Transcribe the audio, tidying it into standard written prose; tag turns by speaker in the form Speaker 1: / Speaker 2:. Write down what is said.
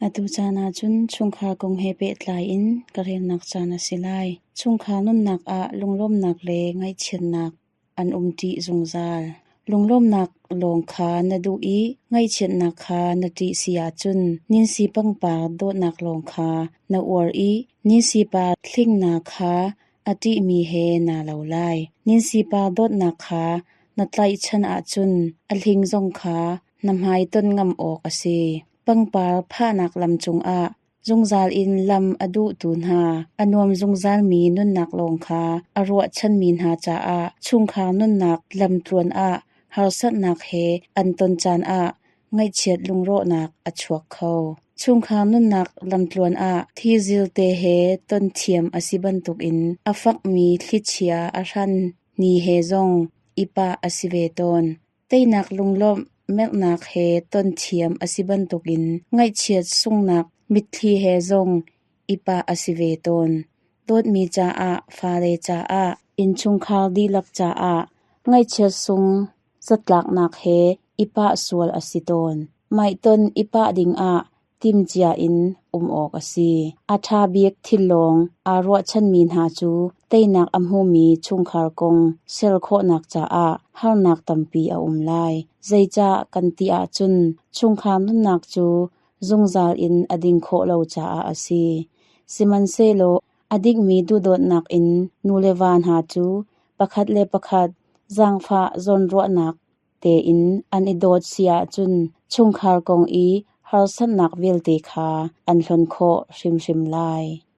Speaker 1: Atu caan ahcun chungkhar kong he pehtlai in ka relnak caan a si lai. Chungkhar nunnak ah lunglawmhnak le ngaihchiatnak an umṭi zungzal. Lunglawmhnak lawng kha na duh i ngaihchiatnak kha na ṭih si ahcun ninsi pangpar dawhnak lawng kha na uar i ninsi par thlingnak kha a ṭihmi he naa lo lai. Ninsi par dawtnak kha na tlaihchan ahcun a hling zong kha na hmaitonh ngam awk a si. Pangpar phahnak lam cungah zungzal in lam a duhtu hna, a nuam zungzalmi nunnak lawng kha a ruahchanmi hna caah chungkhar nunnak lamtluan ah harsatnak he an ton caan ah ngaihchiat lungrawhnak a chuak kho. Chungkhar nunnak lamtluan ah thizil te he ton thiam a si bantukin a fakmi thlichia a hran ni he zong i pah a si ve tawn. Teinak lunglawmh merhnak he ton thiam a si bantukin ngaihchiat sunghnak mitthli he zong i pah a si ve tawn. Dawtmi caah, fale caah, innchungkhar dihlak caah ngaihchiat sung zatlaknak he i pah sual a si tawn. Mahton i pah dingah timhcia in um awk a si. A ṭha bik thil lawng aa ruahchanmi hna cu teinak a hmumi chungkhar kong ser khawhnak caah harnak tampi a um lai. Zeicah kan ti ahcun chungkhar nunnak cu zungzal in a ding khawh lo caah a si. Sihmanhsehlaw a dikmi duhdawtnak in nu le va hna cu pakhat le pakhat zaangfah zawnruahnak tein an i dawt si ahcun chungkhar kong i harsatnak vialte kha an hlonh khawh hrimhrim lai.